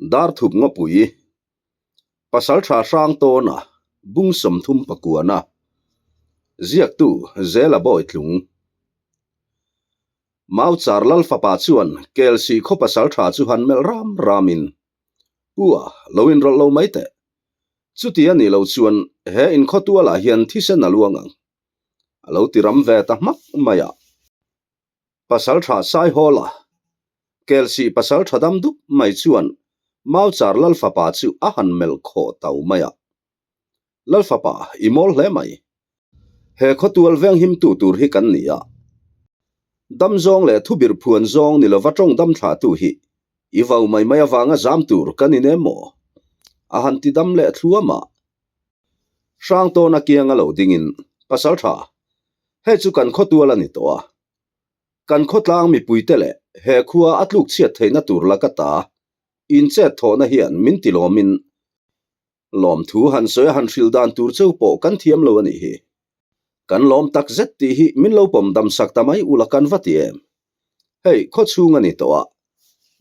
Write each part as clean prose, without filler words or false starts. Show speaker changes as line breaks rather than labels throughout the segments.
Darthup ngawpui, Pasaltha Hrangtawna, Bung 30 pakuana, Ziaktu Zela Bawitlung. Mauchar Lal fapa chuan Kelsih khaw pasaltha chu han melh ram ramin, Pu a, lo inrawlh lo mai teh. Chuti a nih loh chuan he inkhawtualah hian thisen a luang ang. A lo ti ram ve ta hmak mai a. Pasaltha Saihawla, Kelsih pasaltha dam dup mai chuan Mauchar Lalfapa chu a han melh khawh tau mai a. Lalfapa, i mawl hle mai. He khawtual venghimtu tur hi kan ni a. Dam zawng leh thubir phuan zawng ni lova tawng dam thlahtu hi i vau mai mai avanga zam tur kan inem maw? A han ti dam leh thluam a. Hrangtawna kianga lo dingin, Pasaltha, hei chu kan khawtual a ni tawh a. Kan khawtlang mipuite leh he khua a tluk chhiat theihna tur laka ta inchet thawhna hian min ti lawmin lawmthu han sawi a han hrilh dan tur cheu pawh kan thiam lo a nih hi. Kan lawm tak zet tih hi min lo pawm dam sak ta mai ula kan va ti em? Hei, khaw chhung a ni tawh a,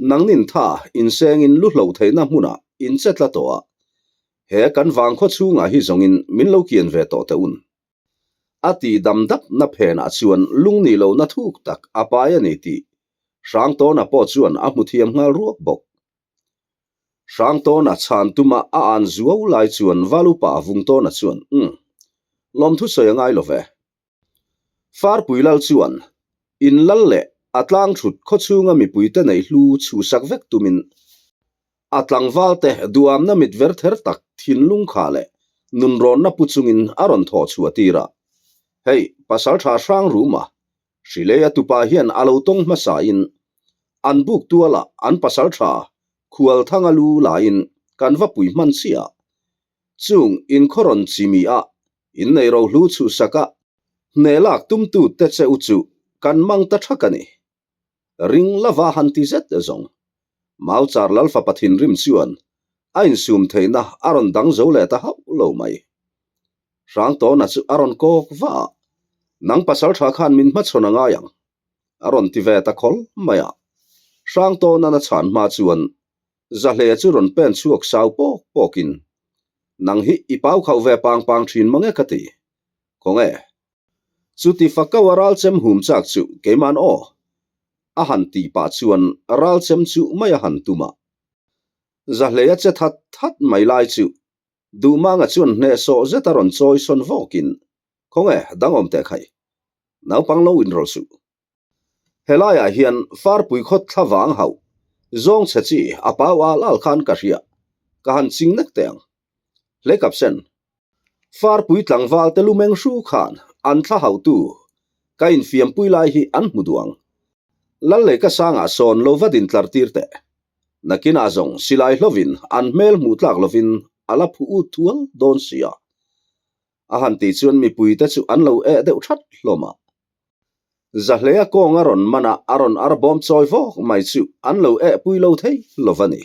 nangnin tha insengin lu hloh theihna hmunah inche tla tawh a, he kan vang khaw chhungah hi zawngin min lo kian ve tawh teh un. A tih dam dap na phenah chuan lung nih lohna thuk tak a pai a ni tih Hrangtawna pawh chuan a hmu thiam nghal ruak bawk. Hrangtawna chhan tuma a an zuau lai chuan Valupa Vungtawna chuan, Umm, lawmthu sawi a ngai lo ve. Farpui lal chuan in lal leh a tlang thut khawchhunga mipuite neih hlu chhuhsak vek tumin a tlangvalte duamna mit ver ther tak thinlung kha leh nunrawnna pu chungin a rawn thawh chhuah tir a. Hei, pasaltha hrang ruma Hrileia tupa hian a lo tawng hmasain an buk tualah an pasaltha Khualthanga lu laiin kan va pui hman chiah. Chung inkhawrawn chimi a innei rohlu chhuhsak a hneh lak tumtu te che u chu kan mang ta thak a ni. Ring lova han ti zet zawng. Mauchar Lalfapa thinrim chuan a insum theihna a rawn dang zo leh ta hauh lo mai. Hrangtawna chu a rawn kawk va a, Nang pasal tha khan min hmachhawn a ngai ang, a rawn ti ve ta khawl mai a. Hrangtawna'n a chhan hma chuan Zahle chu rawn pen chhuak sau pawk pawkin, Nang hi i pau khauh ve pang pang thin mang e ka ti. Khawnge? Chuti fakau a ralchem hum chak chu keiman aw? A han tih pah chuan ralchem chu mai a han tum a. Zahleia che that that mai lai chu Duhmanga chuan hnehsawh zet a rawn chawi sawn vawkin, Khawnge, dangawm teh khai. Naupang lo inrawlh suh. Helaiah hian farpui khawt thla vang hauh zawng chhe chi a pau al al khan ka hria, ka han ching nek teh ang. Hlekap sen, farpui tlangval te lumeng hru khan an thla hauhtu ka infiampui lai hi an hmu duh ang. Lal leh ka sangah sawn lo va din tlar tir teh. Nakinah zawng silai hlovin an hmel hmuh tlak lovin a la phu ut thual dawn sia. A han tih chuan mipuite chu an lo eh deuh that hlawm a. Zahlea kawng a rawn man a, a rawn ar bawm chawi vawk mai chu an lo eh pui lo thei lo va ni.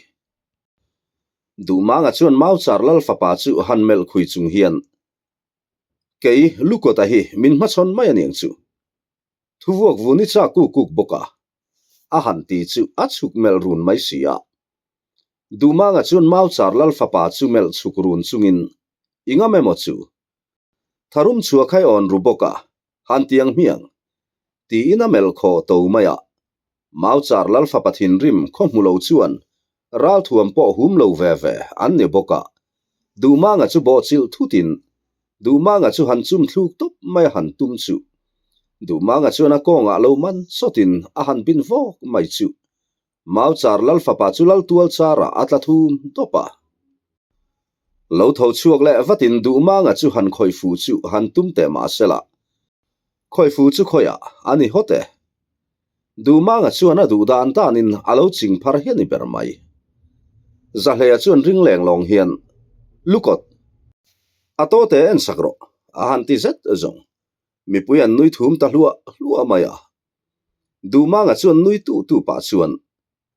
Duhmanga chuan Mauchar Lal fapa chu han melh khui chung hian, Kei, Lukawta hi min hmachhawn mai a niang chu. Thuvuak vun i chak kuk kuk bawk a, a han ti chu a chhuk melh run mai si a. Duhmanga chuan Mauchar Lal fapa chu melh chhuk run chungin, I ngam emaw chu? Tharum chhuah khai awn ru bawk a, han ti ang hmiang. Tiin a melh khaw to mai a. Mauchar Lal fapa thinrim khaw hmu lo chuan ralthuam pawh hum lo ve ve an ni bawk a. Duhmanga chu bawhchilh thutin Duhmanga chu han chum thluk tawp mai a han tum chu. Duhmanga chuan a kawngah lo man sawtin a han bin vawk mai chu. Mauchar Lal fapa chu Lal tual charah a tla thum tawp a. Lo tho chhuak leh vatin Duhmanga chu han khawih fu chu han tum teh mah sela. Khawih fu chu khawiah a ni hawt e. Duhmanga chuan a duh dan danin a lo ching phar hian i ber mai. Zahleia chuan ring leng lawng hian, Lukawt, a tawte en sak rawh, a han ti zet zawng. Mipui an nui thum ta hluah hluah mai a. Duhmanga chuan nui tu tu pah chuan,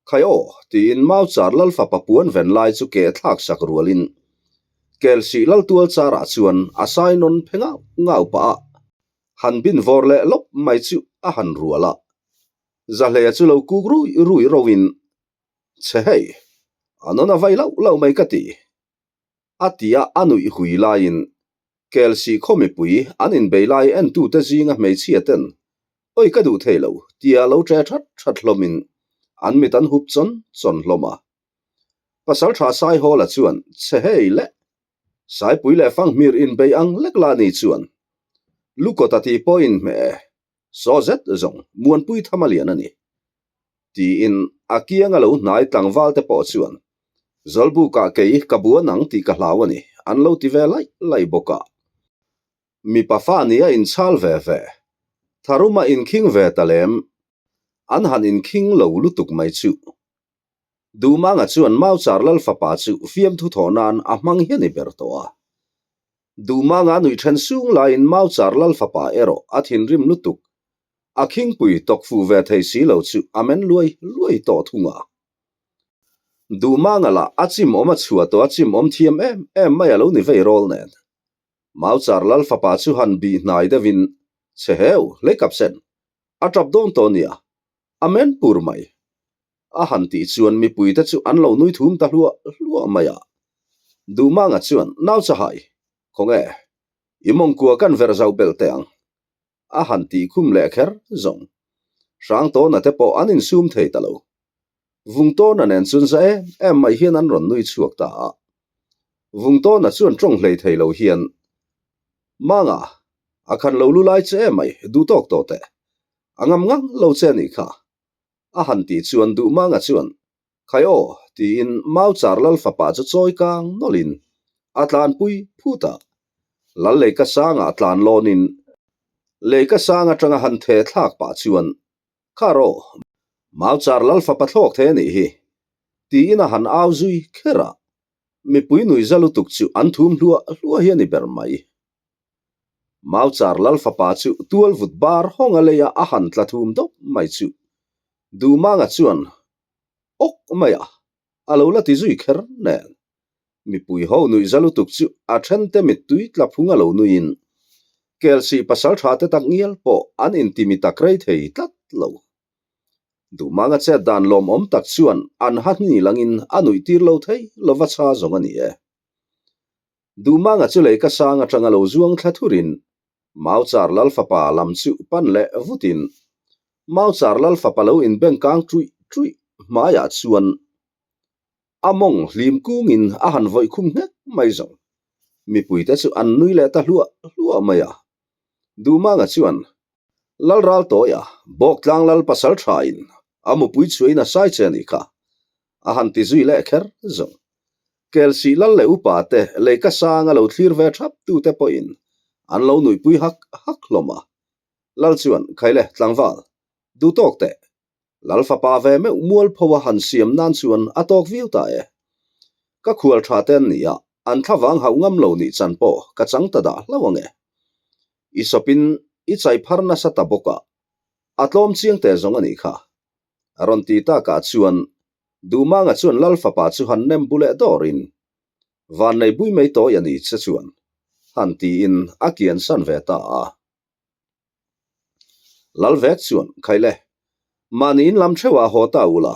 Khai aw, tiin Mauchar Lalfapa puan ven lai chu ke thlak sak rualin Kelsih Laltual charah chuan a sai nawn phe ngau ngau pah a, han bin vawr leh lawp mai chu a han rual a. Zahleia chu lo kuk rui rui roin, Che hei! A nawn a vai lauh lauh mai ka ti. A ti a, a nuih hui laiin Kelsih khaw mipui an inbei lai entute zinga hmeichhia ten Awi ka duh thei lo tia lo ṭe ṭhat ṭhat hlawmin an mit an hup chawn chawn hlawm a. Pasalṭha Saihawla chuan che hei le Saipui leh Fanghmir inbei ang lek la ni chuan Lukawta tih pawh inhmeh e, saw zet zawng Muanpui tham a lian a ni. Tiin a kianga lo hnai tlangval te pawh chuan Zawlbukah kei ka buan ang tih ka hlau a ni an lo ti ve laih laih bawk a. Mipa fa nih a inchhal ve ve. Tharuma inkhing ve ta lem. An han inkhing lo lutuk mai chu. Duhmanga chuan Mauchar Lal fapa chu fiamthu thawh nan a hmang hian i ber tawh a. Duhmanga nuih then sung laiin Mauchar Lal fapa erawh a thinrim lutuk. A khingpui tawk fuh ve thei si lo chu a men luai luai tawh thung a. Duhmanga lah a chim awm a chhuah tawh a chim awm thiam em em mai a lo ni vei rawl nen. Mauchar Lal fapa chu han bih hnai deuhin, Chhe heu, hlei kap sen. A tap dawn tawh nia. A men pur mai. A han tih chuan mipuite chu an lo nui thum ta hluah hluah mai a. Duhmanga chuan, Nau chahai, khawnge, i mawngkua kan verh zauh belh teh ang. A han tih khum leh kher zawng. Hrangtawna te pawh an insum thei ta lo. Vungtawna nen chuan za em em mai hian an rawn nui chhuak ta a. Vungtawna chuan tawng hlei thei lo hian, Manga, a khan lo lu lai che em mai, duh tawk tawh teh. A ngam ngang lo che a nih kha. A han tih chuan Duhmanga chuan, Khai aw, tiin Mauchar Lal fapa chu chawi kang nawlhin a tlanpui phut a. Lal leika sangah tlan lawnin leika sang atanga han the thlak pah chuan, Kha rawh, Mauchar Lal fapa thlawk thei a nih hi, tiin a han au zui kher a. Mipui nuihza lutuk chu an thum hluah hluah hi a ni ber mai. Mauchar Lal fapa chu tual vut bar hawnga leia a han tla thum dawp mai chu Duhmanga chuan awk mai a, a lo la ti zui kher nen. Mipui ho nuihza lutuk chu a thente mittui tla phung a lo nuiin Kelsih pasaltha te tak ngial pawh an intimi tak rei thei tlat lo. Duhmanga chet dan lawmawm tak chuan an ha hni langin a nuih tir lo thei lova cha zawng a ni e. Duhmanga chu lei ka sang atanga lo zuang thla thurin Mauchar Lal fapa lam chu pan leh vutin Mauchar Lal fapa lo inbeng kang ṭuih ṭuih hmaiah chuan a mawng hlim kungin a han vawih khum nghek mai zawng. Mipuite chu an nui leh ta hluah hluah mai a. Duhmanga chuan Lal ral tawi a, Bawktlang Lal pasal thain a mupui chhuahin a sai che a nih kha, a han ti zui leh kher zawng. Kelsih Lal leh upa te leika sanga lo thlir ve thap tute pawhin an lo nuihpui hak hak hlawm a. Lal chuan, Khaile, tlangval, duh tawk teh. Lal fapa ve meuh mualpho a han siam nan chuan a tawk viau ta e. Ka khual tha te an ni a, an thlavang hauh ngam lo nih chan pawh ka chang ta dah hlauh ang e. I sawpin i chai phar nasa ta bawk a, a tlawm chiang teh zawng a nih kha. A rawn ti takah chuan Duhmanga chuan Lal fapa chu han nem bu leh dawrin Vannei bui mai tawi a ni che chuan han tiin a kian san ve ta a. Lalvek chuan, Khaile, mahni in lam theuhah haw ta ula,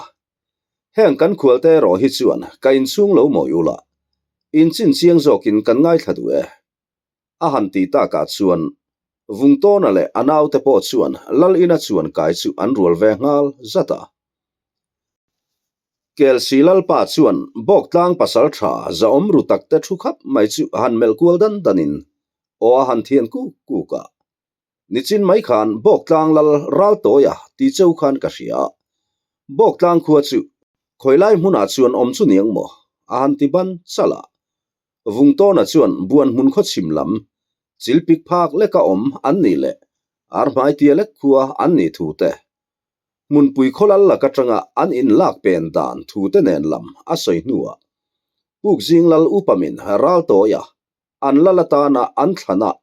heng kan khualte erawh hi chuan ka inchhung lo mawi ula, inchin chiang zawkin kan ngaithla duh e. A han ti takah chuan Vungtawna leh a naute pawh chuan Lal ina chuan kai chu an rual ve nghal zat a. Kelsih Lalpa chuan Bawktlang pasal tha zahawm ru takte thu khap mai chu han melh kual dan danin aw a han thian kuk kuk a. Nichin mai khan Bawktlang Lal Raltawia ti cheu khan ka hria a, Bawktlang khua chu khawilai hmunah chuan awm chu niang maw? a han ti ban chalh a. Vungtawna chuan buan hmun khaw chhim lam, chilpik phak leka awm an nih leh arhmai tia lek khua an nih thu te, hmunpui khawlal lak atanga an inlak pen dan thu te nen lam a sawi hnuah Pukzing Lal Upamin Raltawia an lal atana an thlanah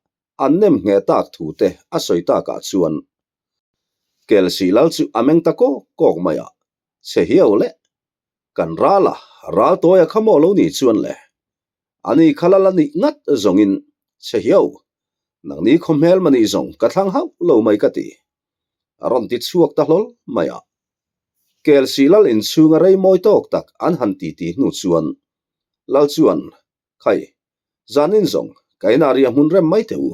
an nem ngheh tak thu te a sawi takah chuan Kelsih Lal chu a meng ta kawk kawk mai a, Chhe hiau le, Kan ral a, ral tawi a kha maw lo ni chuan le. Ani kha lal a nih ngat zawngin che hiau. Nangni khaw hmel mah nih zawng ka thlang hauh lo mai ka ti. A rawn ti chhuak ta hlawl mai a. Kelsih lal inchhunga rei mawi tawk tak an han titi hnu chuan Lal chuan, Khai, zanin zawng ka inah riah hmun rem mai teh u.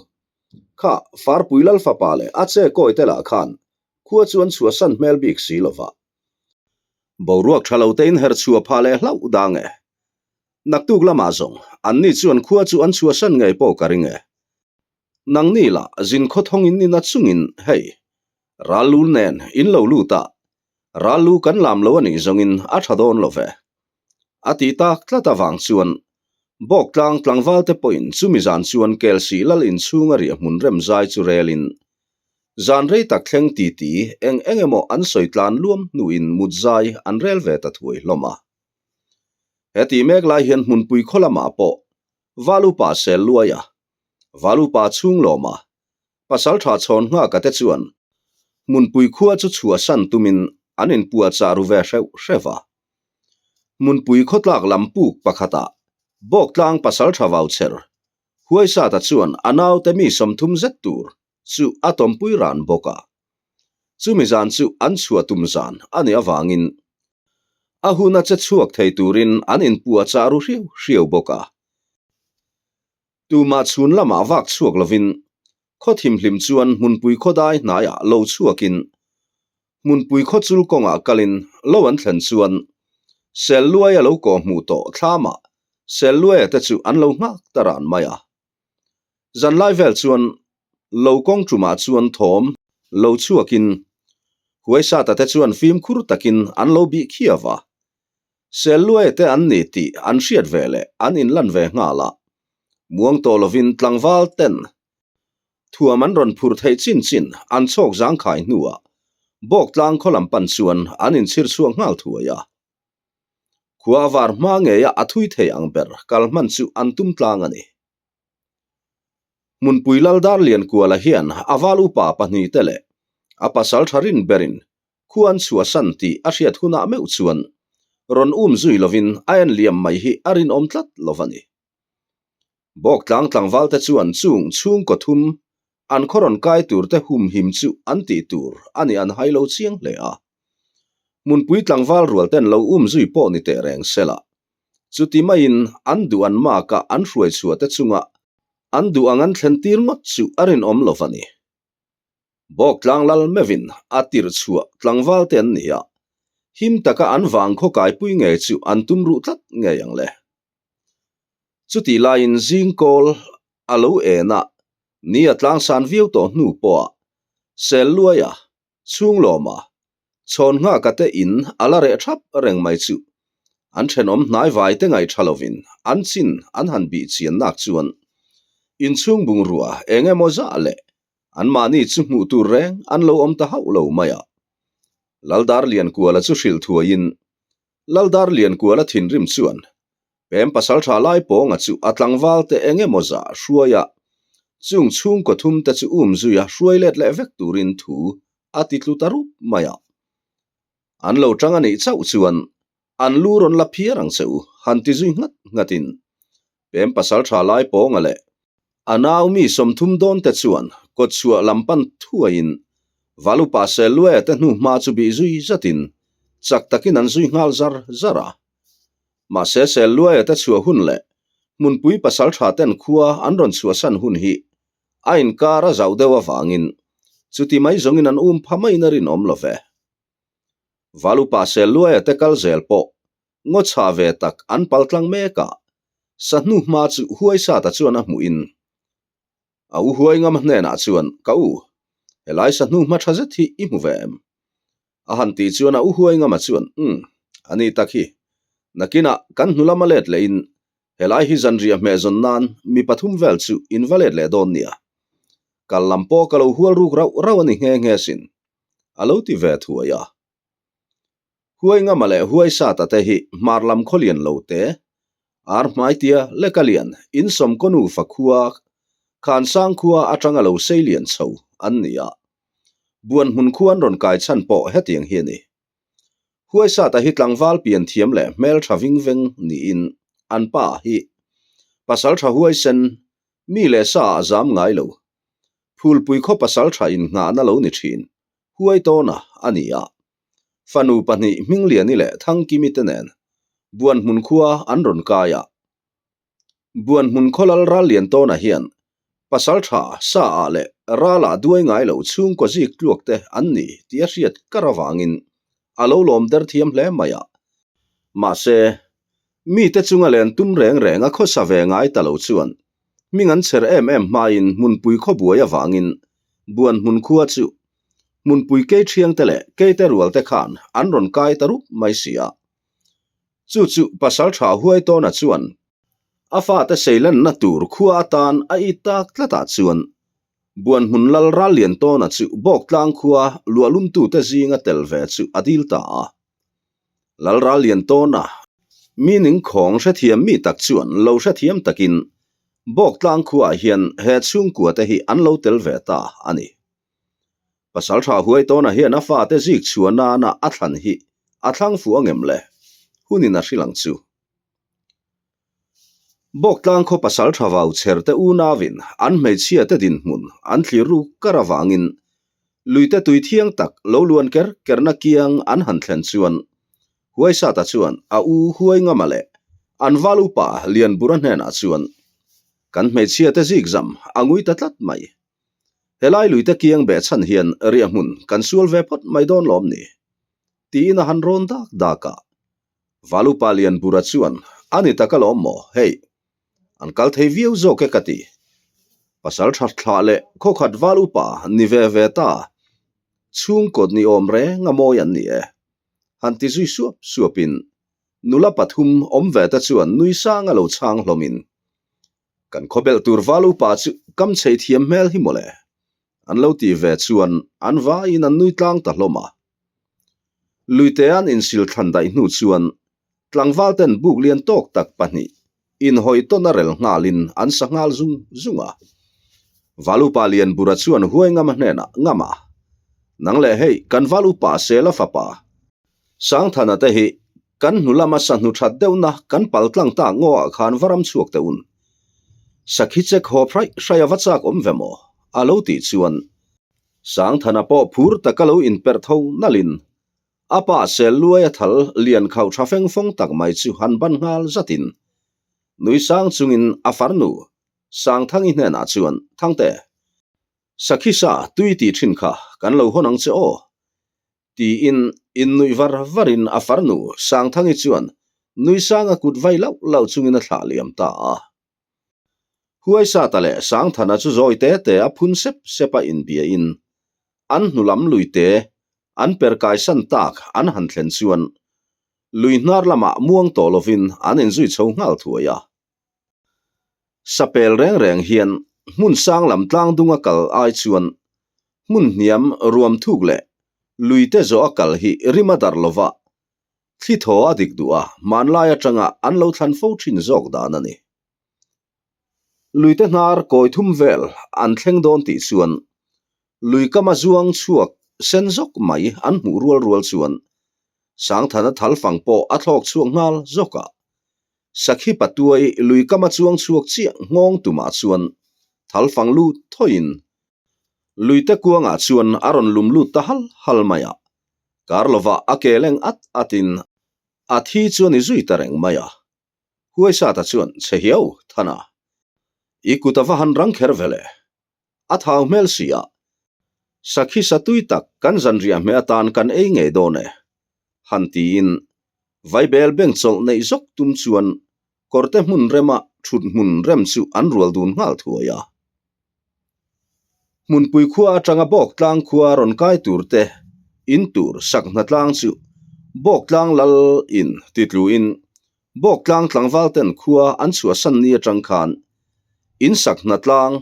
Kha, Farpui lal fapa leh a che kawi te lah khan khua chu an chhuahsan hmel bik si lo va. Boruak tha lo te in her chhuah phah leh hlauh dang e. Naktuk lamah zawng anni chuan khua chu an chhuahsan ngei pawh ka ring e. Nangni lah zin khawthawng in nina chungin hei, ral lu nen in lo lut a, ral lu kan lam lo a nih zawngin a tha dawn lo ve. A ti tak tlat avang chuan Bawktlang tlangval te pawhin chumi zan chuan Kelsih lal inchhunga riah hmun rem zai chu relin zan rei tak thleng titi eng eng emaw an sawi tlan luam hnuin mut zai an rel ve ta thuai hlawm a. He tih mek lai hian hmunpui khaw lamah pawh Valupa sel luai a, Valupa chhung lawm a, pasal tha chhawn nghaka te chuan hmunpui khua chu chhuahsan tumin an inpuahchah ru ve hreuh hreuh a. Hmunpui khawtlak lam puk pakhatah Bawktlang pasal tha vauchher Huaisata chuan a naute mi 30 zet tur chu a tawmpui ran bawk a. Chumi zan chu an chhuah tum zan a nih avangin a huna che chhuak thei turin an inpuahchah ru hriau hriau bawk a. Tumah chhun lamah vak chhuak lovin khaw thimhlim chuan hmunpui khawdai hnaiah lo chhuakin hmunpui khaw chul kawngah kalin lo an thlen chuan sel luai a lo kawh hmuh tawh thlamah sel luaia te chu an lo nghak ta ran mai a. Zanlai vel chuan lo kawng tumah chuan thawm lo chhuakin Huaisata te chuan fimkhur takin an lo bih khiau a. Selluaia te an ni tih an hriat ve leh an inlan ve nghal a, muang tawh lovin tlangval ten thuam an rawn phur theih chin chin an chhawk zangkhai hnuah Bawktlang khaw lam pan chuan an inchhir chhuak nghal thuai a. Khua a var hma ngeia a thui thei ang ber kal hman chu an tum tlang a ni. Hmunpui Laldar Liankuala hian a val upa pahnihte leh a pasal tha rin berin Khu an chhuahsan tih a hriat hunah meuh chuan rawn um zui lovin a en liam mai hi a rinawm tlat lo va ni. Bawktlang tlangvalte chuan chung chhungkaw thum an khaw rawn kai turte humhim chu an tih tur a ni an hai lo chiang hle a. Hmunpui tlangval rualten lo um zui pawh ni teh reng sela, chuti maiin an duh an maka an hruai chhuahte chunga an duh ang an thlen tir ngawt chu a rinawm lo va ni. Bawktlang lal meuhin a tirh chhuah tlangval te an ni a, him taka an vang khaw kaipui ngei chu an tum ruh tlat ngei ang le. Chutih laiin zing kawl a lo en a, ni a tlangsan viau tawh hnu pawha sel luaia chhung lawma Chhawn nghaka te in a la reh thap reng mai chu an thenawm hnai vai te ngaih tha lovin an chin an han bih chian nak chuan inchhung bungrua eng emaw zah leh anmahni chu hmuh tur reng an lo awm ta hauh lo mai a. Laldar Liankuala chu hrilh thuaiin Laldar Liankuala thinrim chuan Pem pasaltha lai pawnga chu a tlangval te eng emaw zah hruai a, chung chhungkaw thum te chu um zui a hruai let leh vek turin thu a ti tlu ta rup mai a. An lo tang a nih chauh chuan an lu rawn la phiar ang che u, han ti zui nghat nghatin Pem pasaltha lai pawnga leh A nau mi 30 dawn te chuan kawtchhuah lam pan thuaiin Valupa Selue te hnu hma chu bih zui zatin chak takin an zui nghal zar zar a. Mahse Selue te chhuah hun leh hmunpui pasaltha ten khua an rawn chhuahsan hun hi a inkar a zauh deuh avangin chuti mai zawngin an um pha maiin a rinawm lo ve. Valupa Selue te kal zel pawh ngaw chhah ve tak an pal tlang mek a, sa hnu hma chu Huaisata chuan a hmuhin a u huai ngam hnenah chuan, Ka u, helai sa hnu hma tha zet hi i hmu ve em? A han tih chuan a u huai ngama chuan, Umm, a ni tak hi. Nakinah kan hnu lama let lehin helai hi zanriah hmeh zawn nan mi pathum vel chu in va let leh dawn nia. Kal lam pawh ka lo hual ruk rauh rauh a ni nghe nghe sin, a lo ti ve thuai a. Huaingama leh Huaisata te hi hmar lam khaw lian lo te, ar hmaitia leka lian insawm kaw nufa khua Khansang khua atanga lo sei lian chho an ni a. Buan hmun khua an rawn kai chhan pawh hetiang hi a ni. Huaisata hi tlangval pian thiam leh hmeltha ving veng niin an pa hi pasaltha huaisen mi leh sa ah zam ngai lo, phulpui khaw pasaltha innghahna lo ni thin Huai tawna a ni a. Fanu pahnih Hmingliani leh Thangkimi te nen Buanhmun khua an rawn kai a. Buanhmun khawlal Ralliantawna hian pasal tha sa ah leh ralah duai ngai lo chhungkaw zik tluak te an ni tih a hriat kar avangin a lo lawm der thiam hle mai a. Mahse, mite chunga len tum reng reng a khawsa ve ngai ta lo chuan hming an chher em em hmain hmunpui khawbuai avangin Buanhmun khua chu hmunpui kei thiangte leh keite rualte khan an rawn kai ta rup mai si a. Chu chu pasal tha Huaitawna chuan a fate seilenna tur khua atan a it tak tlatah chuan Buanhmun lal Ralliantawna chu Bawktlang khua luahlumtute zinga tel ve chu a dil ta a. Lal Ralliantawna mi ningkhawng hrethiam mi tak chuan lo hrethiam takin Bawktlang khuaah hian he chhungkuate hi an lo tel ve ta a ni. Pasalṭha Huaitawna hian a fate zik chhuah nana a thlan hi a thlang fuh angem le? Hunin a hrilh ang chu. Bawktlang khaw pasalṭha vau chher te unauin an hmeichhia te dinhmun an thlir ruk kar avangin luite tui thiang tak lo luan ker kerna kiang an han thlen chuan Huaisata chuan a u Huaingama leh an val upa Lianbura hnenah chuan kan hmeichhia te zik zam a ngui ta tlat mai. Helai luite kiang beh chhan hian riahhmun kan sual ve phawt mai dawn lawm ni? Tiin a han rawn dak dak a. Valupa Lianbura chuan, A ni tak alawm maw, hei. An kal thei viau zawk e ka ti. Pasal tha thlah leh khawkhat Valupa ni ve ve ta. Chhungkawt ni awm reng a mawi an ni e. Han ti zui suap suapin nula pathum awm ve te chuan nui sang a lo chhang hlawmin Kan khawbelh tur val upa chu kam chei thiam hmel hi mawle. An lo tih ve chuan an vaiin an nui tlang ta hlawm a. Luite an insil thlan daih hnu chuan tlangval ten buk lian tawk tak pahnih inhawi tawn a rel nghalin an sa nghal zung zung a. Val upa Lianbura chuan huai ngama hnenah ngam a, Nang leh hei kan val upa Sela fapa Sangthana te hi Kan hnu lama sahnu that deuhna kan pal tlang tak ngaw ah khan va ram chhuak teh un. Sakhi chek haw hraih hraih a va chak awm ve maw? A lo tih chuan Sangthana pawh phur taka lo inperh tho nalhin a pa sel luai a thal lian khauh tha feng fawng tak mai chu han ban nghal zatin nui sang chungin a farnu Sangthangi hnenah chuan Thangte, sakhi sa tui tih thin kha kan lo hawn ang che aw. Tiin innuih var varin a farnu Sangthangi chuan Nuisanga kut vai lauh lauh chungin a thlah liam ta a. Huaisata leh Sangthana chu zawi te te a phun sep sep a inbiain an hnu lam lui te an per kaisan tak an han thlen chuan lui hnar lamah muang tawh lovin an inzui chho nghal thuai a. Sapel reng reng hian hmun sang lam tlang dunga kal ai chuan hmun hniam ruam thuk leh lui te zawh a kal hi rim a darh lova, thli thaw a dik duh a, hmanlai atanga an lo thlan fo thin zawk dan a ni. Lui te hnar kawi thum vel an thleng dawn tih chuan lui kama zuang chhuak sen zawk mai an hmuh rual rual chuan Sangthana thalfang pawh a thlawk chhuak nghal zawk a. Sakhi patuai lui kama chuang chhuak chiah nghawng tumah chuan thalfang lut thawiin luite kuangah chuan a rawn lum lut ta hal hal mai a. Kar lovah a ke leng at atin a thi chu a ni zui ta reng mai a. Huaisata chuan che hiau Thana, i kut a va han rang kher ve le. A thau hmel si a, sakhi sa tui tak kan zanriah hmeh atan kan ei ngei dawn e, han tiin vaibel beng chawlh neih zawk tum chuan kawrte hmun rema thut hmun rem chu an rual dun nghal thuai a. Hmunpui khua atanga Bawktlang khua rawn kai tur te in tur sak hnatlang chu Bawktlang lal in titluin Bawktlang tlangval ten khua an chhuahsan ni atang khan in sak hnatlang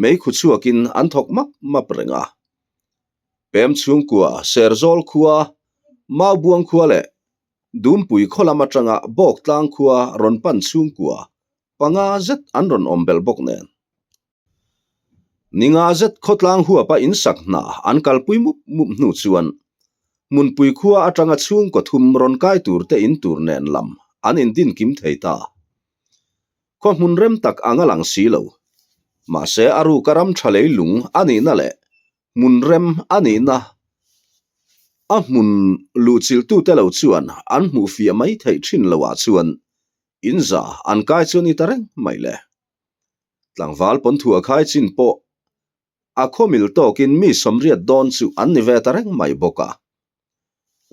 meikhu chhuakin an thawk map map reng a. Pem chhungkua, Serzawl khua, Maubuang khua leh Dumpui khaw lam atanga Bawktlang khua rawn pan chhungkua panga zet an rawn awm belh bawk nen. Ninga zet khawtlang huapa insak hna an kalpui mup mup hnu chuan Hmunpui khua atanga chhungkaw thum rawn kai tur te in tur nen lam an indin kim thei ta. Khaw hmun rem tak ang a lang si lo. Mahse a ruka ram tha lei lung a nihna leh hmun rem a nihna. A hmun luhchilhtute lo chuan an hmuh fiah mai theih thin loah chuan in za an kai chu a ni ta reng mai le. Tlangval pawnthua khai chin pawh a khawmil tawkin mi sawmriat dawn chu an ni ve ta reng mai bawk a.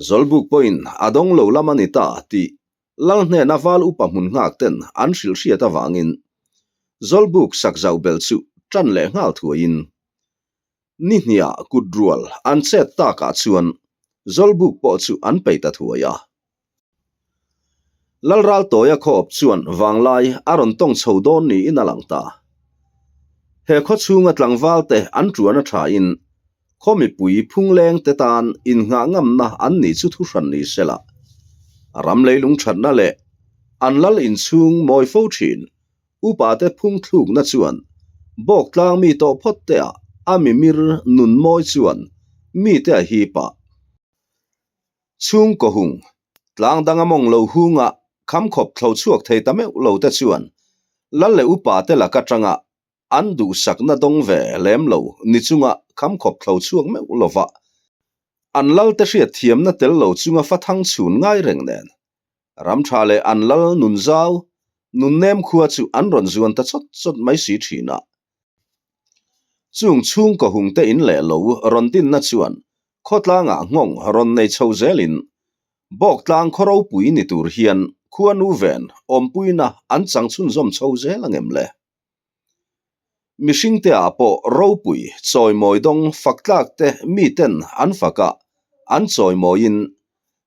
Zawlbuk pawhin a dawng lo lam a ni ta tih Lal hnena val upa hmun nghak ten an hrilh hriat avangin Zawlbuk sak zauh belh chu tan leh nghal thuaiin Ni hniah kut rual an chet takah chuan Zawlbuk pawh chu an peih ta thuai a. Lalraltawia khawp chuan vanglai a rawn tawng chho dawn niin a lang ta. He khaw chhunga tlangvalte an tuan a thain khaw mipui phunglengte tan innghah ngamna an nih chu thuhran ni sela, ram leilung thatna leh an lal inchhung mawi fo thin Upate phungthlukna chuan Bawktlang mi tawh phawt te ah a mimir nun mawi chuan mite a hip a. Chhungkaw hung, tlang dang a mawng lo hunga khamkhawp thlo chhuak thei ta meuh lo te chuan lal leh upate lak atanga an duhsakna dawng ve lem lo ni chunga khamkhawp thlo chhuak meuh lova an lalte hriatthiamna tel lo chunga fathang chhun ngai reng nen Ram tha leh an lal nun zau, nun nem khua chu an rawn zuan ta chawt chawt mai si thin a. Chung chhungkaw hung te in leh lo rawn dinna chuan khawtlangah nghawng rawn nei chho zelin Bawktlang khaw ropui ni tur hian khua nu ven awmpuina an chang chhunzawm chho zel angem le? Mihringte ah pawh ropui chawimawi dawng fak tlak te miten an fak a, an chawimawiin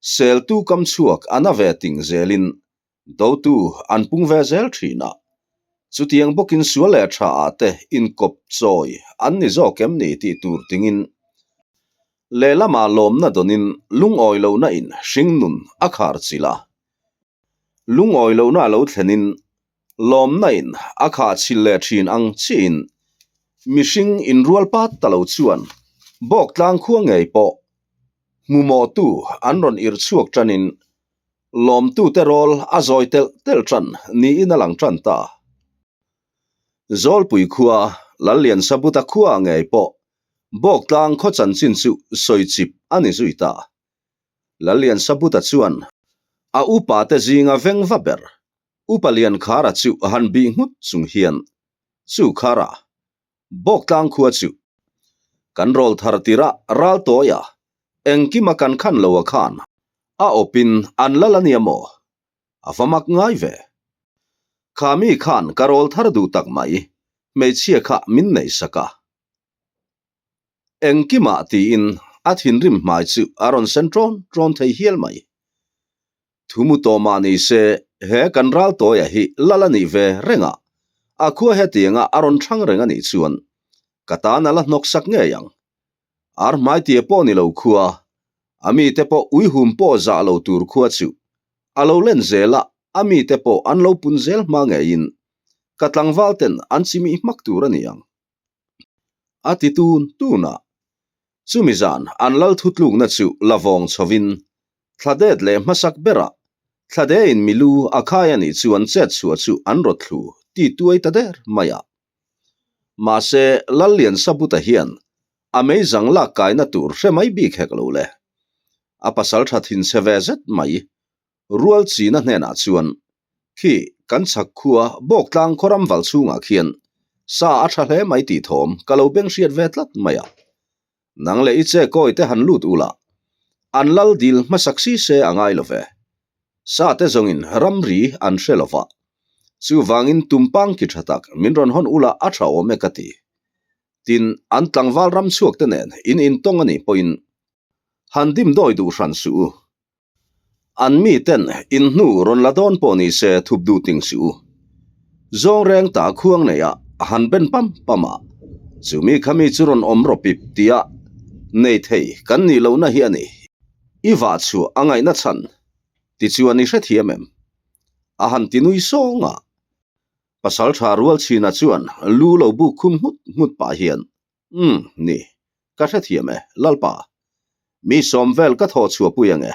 seltu kam chhuak a na ve ting zelin dotu an pung ve zel thin a. Chutiang bawkin sual leh tha ah te inkawp chawi an ni zawk em ni tih tur tingin lehlamah lawmna dawnin lungawi lohna in hringnun a khar chilh a. Lungawi lohna a lo thlenin lawmna in a khah chhil leh thin ang chiahin mihring inrual pat ta lo chuan Bawktlang khua ngei pawh hmumawhtu an rawn irh chhuak tanin lawmtute rawl a zawi telh telh tan niin a lang tan ta. Zawlpui khua Lalliansabuta khua ngei pawh Bawktlang khaw chanchin chu sawi chip a ni zui ta. Lalliansabuta chuan a upate zinga veng va ber Upa Liankhara chu a han bih nghut chung hian, Chu Khara, Bawktlang khua chu kan rawl thar tirah ral tawi a, engkima kan khan lo a khan a awpin an lal a nia maw? A va mak ngai ve. Kha mi khan ka rawl thar duh tak mai, hmeichhia kha min nei sak a. Engkimah tiin a thinrim hmai chu a rawn sen ṭawn ṭawn thei hial mai. Thu mu tawh mah ni se, he kan ral tawia hi lal a nih ve reng a, a khua hetianga a rawn ṭhang reng a nih chuan ka tan a la hnawk sak ngei ang. Ar hmaitia pawh ni lo khua, a mite pawh uihum pawh zah lo tur khua chu a lo len zel a, a mite pawh an lo pun zel hma ngeiin ka tlangval ten an chimih hmak tur a ni ang. A ti tun tun a, chumi zan an lal thutlukna chu la vawng chhovin thla det leh hmasak berah thla dein mi lu a khai a nih chuan chet chhuah chu an rawt thlu ti tuai ta der mai a. Mahse, Lalliansabuta hian a meizang lak kaina tur hre mai bik hek lo le. A pasal tha thinchhe ve zet mai Rual china hnenah chuan, Khi, kan chhak khua Bawktlang khaw ram val chhungah khian sa a tha hle mai tih thawm ka lo beng hriat ve tlat mai a. Nang leh i che kawi te han lut ula, an lal dil hmasak si se a ngai lo ve. Sa te zawngin ramri an hre lo va. Chuvangin tumpang ki tha tak min rawn hawn ula a tha awm e ka ti. Tin, an tlangval ram chhuak te nen in intawng a nih pawhin han dimdawi duh hran suh u. An miten in hnu rawn la dawn pawh ni se thup duh ting suh u. Zawng reng ta khuang neih ah a han ben pam pam a, chumi khami chu rawn awm rawh pip tia nei thei kan nih lohna hi a ni. I vah chhuah a ngaihna chhan tichuan i hrethiam em? A han ti nui sawng a. Pasal tha rual chhina chuan lu lo buk khum nghut nghut pah hian Umm, ni. Ka hrethiam e, Lalpa. Mi sawm vel ka thaw chhuah pui ang e.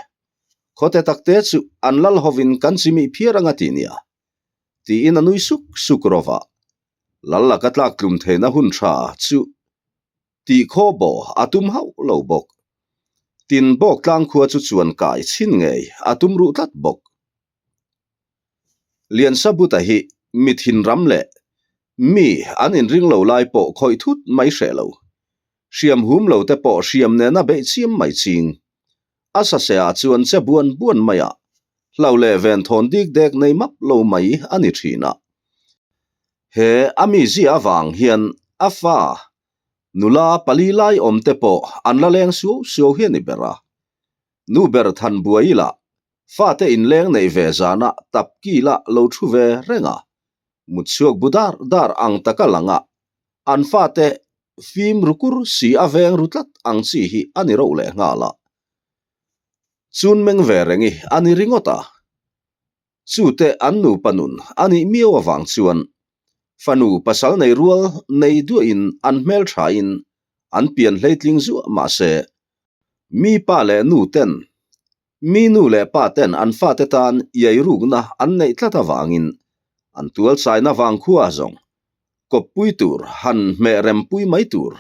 Khawte takte chu an lal hovin kan chimih phiar anga ti nia. Tiin a nui suk suk rawh va. Lal laka tlak tlum theihna hun tha chu tih khaw baw a tum hauh lo bawk. Tin, Bawktlang khua chu chuan kai chhin ngei a tum ruh tlat bawk. Liansabuta hi mi thinram leh mi an inring lo lai pawh khawih thut mai hreh lo. Hriam hum lo te pawh hriam nena beih chiam mai ching. A sase ah chuan che buan buan mai a, hlo leh ven thawn dik dek nei map lo mai a ni thin a. He a mizia avang hian a fa nula pali lai awm te pawh an la leng suau suau hi a ni ber a. Nu ber than buai ila fate inleng neih ve zana tap kila lo thu ve reng a, mutchhuak bu dar dar ang taka lang a, an fate fim ru kur si a veng ru tlat ang chi hi a ni reuh leh nghal a. Chun meng ve reng i a ni ringawt a. Chute an nupa nun a nih miau avang chuan fanu pasal nei rual nei duahin an hmelthain an pian hleitling zuah mahse mi pa leh nu ten Mi nu leh pa ten an fate tan iai rukna an neih tlat avangin an tual chaina vangkhua zawng kawppui tur han hmeh rempui mai tur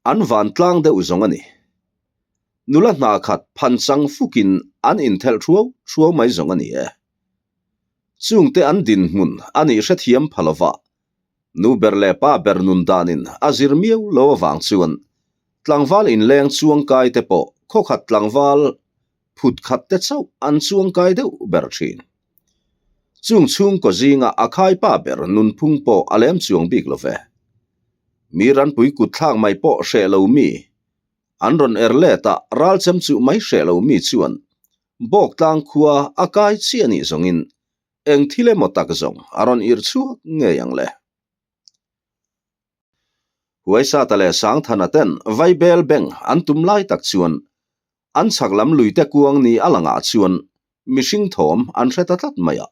an van tlang deuh zawng a ni. Nula hna khat phan chang fukin an inthelh thuau thuau mai zawng a ni e. Chungte an dinhmun a nih hrethiam pha lova nu ber leh pa ber nun danin a zir miau lo avang chuan tlangval inleng chuangkai te pawh khawkhat tlangval phut khat te chauh an chuangkai deuh ber thin. Chung chhungkaw zinga a khaipa ber nunphung pawh a lem chuang bik lo ve. Mi ranpui kut thlak mai pawh hreh lo mi, an rawn er let a ralchem chuh mai hreh lo mi chuan Bawktlang khua a kai chiah nih zawngin Eng thil emaw tak zawng a rawn irh chhuak ngei ang le. Huaisata leh Sangthana ten Vaibel beng an tum lai tak chuan an chhak lam luite kuang ni a langah chuan mihring thawm an hre ta tlat mai a.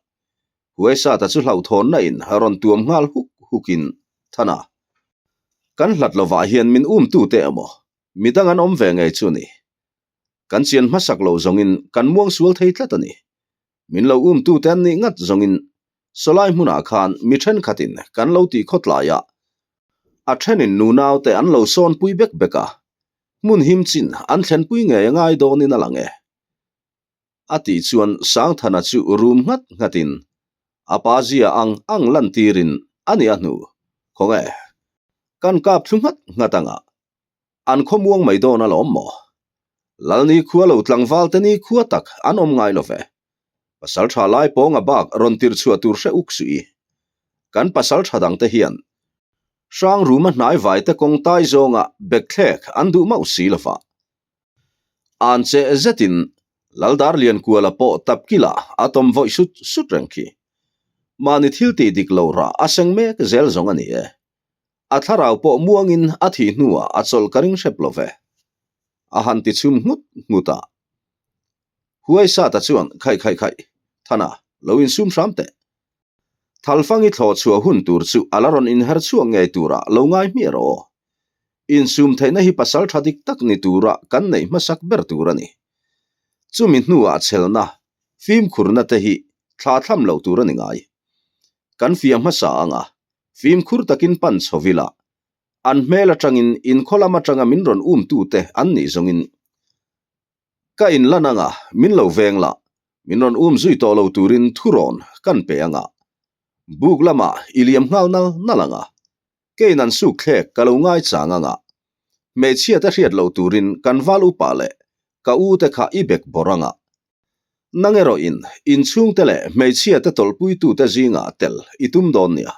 Huaisata chu hlauhthawnna in rawn tuam nghal huk hukin, Thana, kan hlat lovah hian min umtute emaw midang an awm ve ngei chu ni. Kan chian hmasak lo zawngin kan muang sual thei tlat a ni. Min lo umtute an nih ngat zawngin sawlai hmunah khan mi thenkhatin kan lo tih khawtlai a, a thenin nunaute an lo sawnpui bek bek a, hmun him chin an thlenpui ngei a ngai dawnin a lang e. A tih chuan Sangthana chu rum nghat nghatin a pa zia ang ang lantirin a ni a hnu, Khawnge, kan kap thlu nghat nghat ang a, An khawmuang mai dawn alawm maw? Lalni khua lo tlangval te ni khua tak an awm ngai lo ve. Pasal tha lai pawnga bak rawn tir chhuah tur hre uk suh i. Kan pasal tha dang te hian hrang ruma hnai vai te kawng tai zawnga bek thlek an duh mauh si lova. An che zetin Laldar Liankuala pawh tapkila a tawm vawih sut sut reng khi. Mahni thil tih dik lo rah a seng mek zel zawng a ni e. A thlarau pawh muangin a thih hnuah a chawlh ka ring hrep lo ve. A han ti chhum nghut nghut a. Huaisata chuan khaih khaih khaih, Thana, lo insum hram teh. Thalfangi thlawh chhuah hun tur chu a la rawn inher chhuak ngei turah lo ngai hmiah rawh aw. Insum theihna hi pasal tha dik tak ni tura kan neih hmasak ber tur a ni. Chumi hnuah chhelna, fimkhurna te hi thla thlam loh tur a ni ngai. Kan fiah hmasa ang a, Fimkhur takin pan chho ila, an hmel atangin inkhaw lam atanga min rawn umtute an nih zawngin ka inlan anga min lo veng la, min rawn um zui tawh lo turin thurawn kan pe anga buk lamah i liam nghal nal nal anga keiin an suk thlek ka lo ngaichang anga hmeichhiate hriat loh turin kan val upa leh ka u te kha i bek bawrh anga Nang erawhin inchhungte leh hmeichhiate tawlhpuitute zingah tel i tum dawn nia.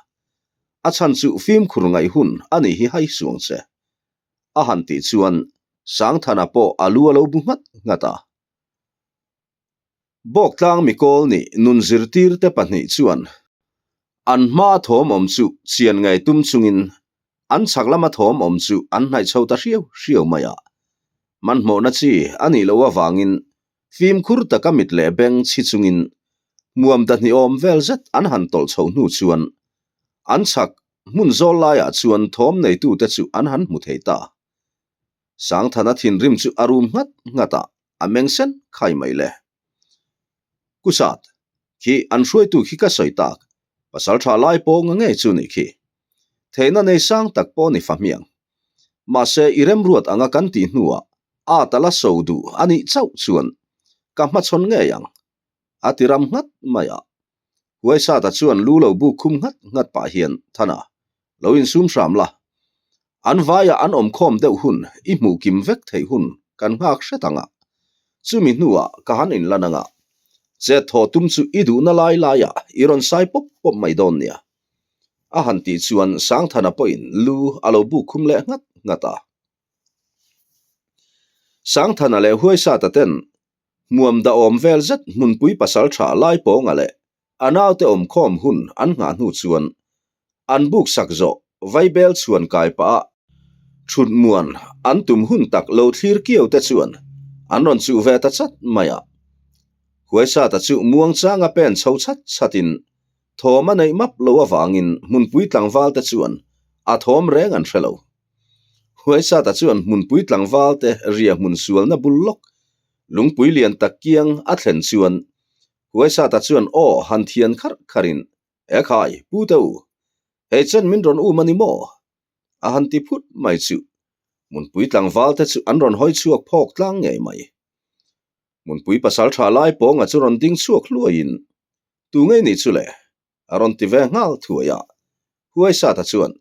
A chhan chu fimkhur ngaih hun a nih hi hai suang che. A han tih chuan Sangthana pawh a lu a lo bu nghat nghat a. Bawktlang mikawl nih nun zirtirte pahnih chuan an hmaa thawm awm chu chian ngei tum chungin An chhak lama thawm awm chu an hnaih chho ta hriau hriau mai a. Hmanhmawhna chi a nih loh avangin fimkhur taka mit leh beng chhi chungin hmuam dahnih awm vel zet an han tawlh chho hnu chuan an chhak hmun zawl laiah chuan thawm neitute chu an han hmu thei ta. Sangthana thinrim chu a rum nghat nghat a, a meng sen khai mai le. Kusat, khi an hruaitu khi ka sawi tak, pasal tha lai pawnga ngei chu nih khi. Theihna nei sang tak pawh ni fa hmiang. Mahse i remruat anga kan tih hnuah At a la so duh a nih chauh chuan ka hmachhawn ngei ang, a ti ram nghat mai a. Huaisata chuan lu lo buk khum nghat nghat pah hian, Thana, lo insum hram la. An vaiah an awmkhawm deuh hun i hmuh kim vek theih hun kan nghak hret ang a. Chumi hnuah ka han inlan ang a. Chet thaw tum chu i duhna lai laiah i rawn sai pawp pawp mai dawn nia. A han tih chuan Sangthana pawhin lu a lo buk khum leh nghat nghat a. Sangthana leh Huaisata ten hmuam dahawm vel zet hmunpui pasal tha Laipawnga leh a naute awmkhawm hun an nghah hnu chuan an buk sak zawh vaibel chhuan kai pah a thut muan an tum hun tak lo thlir kiau te chuan an rawn chuh ve ta chat mai a. Huaisata chu muangchanga pen chho chat chatin thawm a neih map lo avangin hmunpui tlangval te chuan a thawm reng an hre lo. Huaisata chuan hmunpui tlangval te ria hmun sualna bul lawk lungpui lian tak kiang a thlen chuan Huaisata chuan aw han thian kharh kharhin, Ekhai, pu te u, hei chen min rawn um a ni maw? a han ti phut mai chu hmunpui tlangval te chu an rawn hawi chhuak phawk tlang ngei mai. Hmunpui pasal tha lai pawnga chu rawn ding chhuak hluaiin, Tu ngei ni chu le? a rawn ti ve nghal thuai a. Huaisata chuan,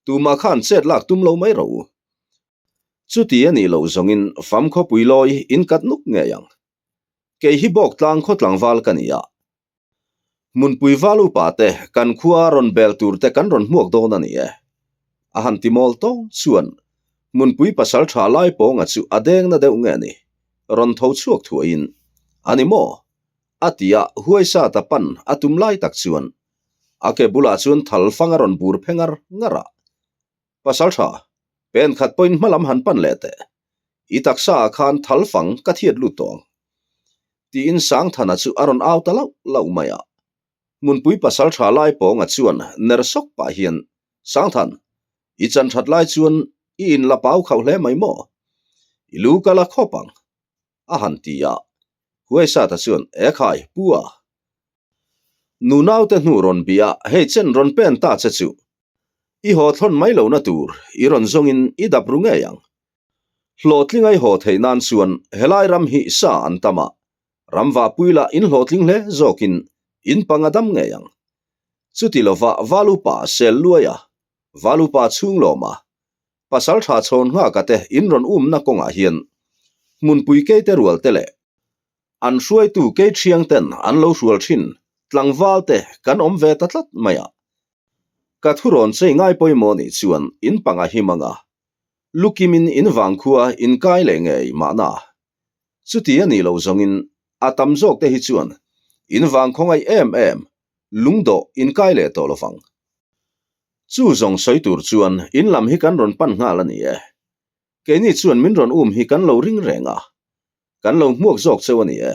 Tumah khan chet lak tum lo mai rawh u. Chuti a nih loh zawngin fam khawpui lawi in kat nuk ngei ang. Kei hi Bawktlang khaw tlangval ka ni a. Hmunpui val upa te kan khua rawn bel tur te kan rawn hmuak dawn a ni e. A han ti mawl tawng chuan Hmunpui pasal tha lai pawnga chu a deng na deuh nge ni? Rawn tho chhuak thuaiin, A ni maw? A ti a, huaisa ta pan a tum lai tak chuan a ke bulah chuan thal fang a rawn bur phe ngar ngar a. Pasal tha, pen khat pawhin hma lam han pan leh teh. I taksa ah khan thal fang ka thiat lut tawh ang. Tiin Sangthana chu a rawn au ta lauh lauh mai a. Hmunpui pasal tha lai pawnga chuan ner sawk pah hian, Sangthan, i chan that lai chuan i inla pau khauh hle mai maw? I lu ka la khawp ang. A han ti a. Huaisata chuan, Ekhai, pu a. Nu naute hnu rawn bia hei chen rawn pen ta che chu. I haw thlawn mai lohna tur i rawn zawngin i dap ru ngei ang. Hlawhtling a i haw theih nan chuan helai ram hi sa an tam a, ram vahpui lah in hlawhtling hle zawkin in pang a dam ngei ang. Chuti lova Valupa sel luai a, Valupa chhung lawm a, pasal tha chhawn nghaka te in rawn umna kawngah hian hmunpui keite rual te leh An hruaitu kei thiang ten an lo hrual thin, tlangval te kan awm ve ta tlat mai a. Ka thurawn chei ngai pawimawh nih chuan in panga him anga, lukimin in vangkhua in kai leh ngei mahna. Chuti a nih loh zawngin a tam zawk te hi chuan in vangkhaw ngaih em em lungdawh in kai leh tawh lovang. Chu zawng sawi tur chuan in lam hi kan rawn pan nghal a ni e. Keini chuan min rawn um hi kan lo ring reng a, kan lo hmuak zawk cheu a ni e.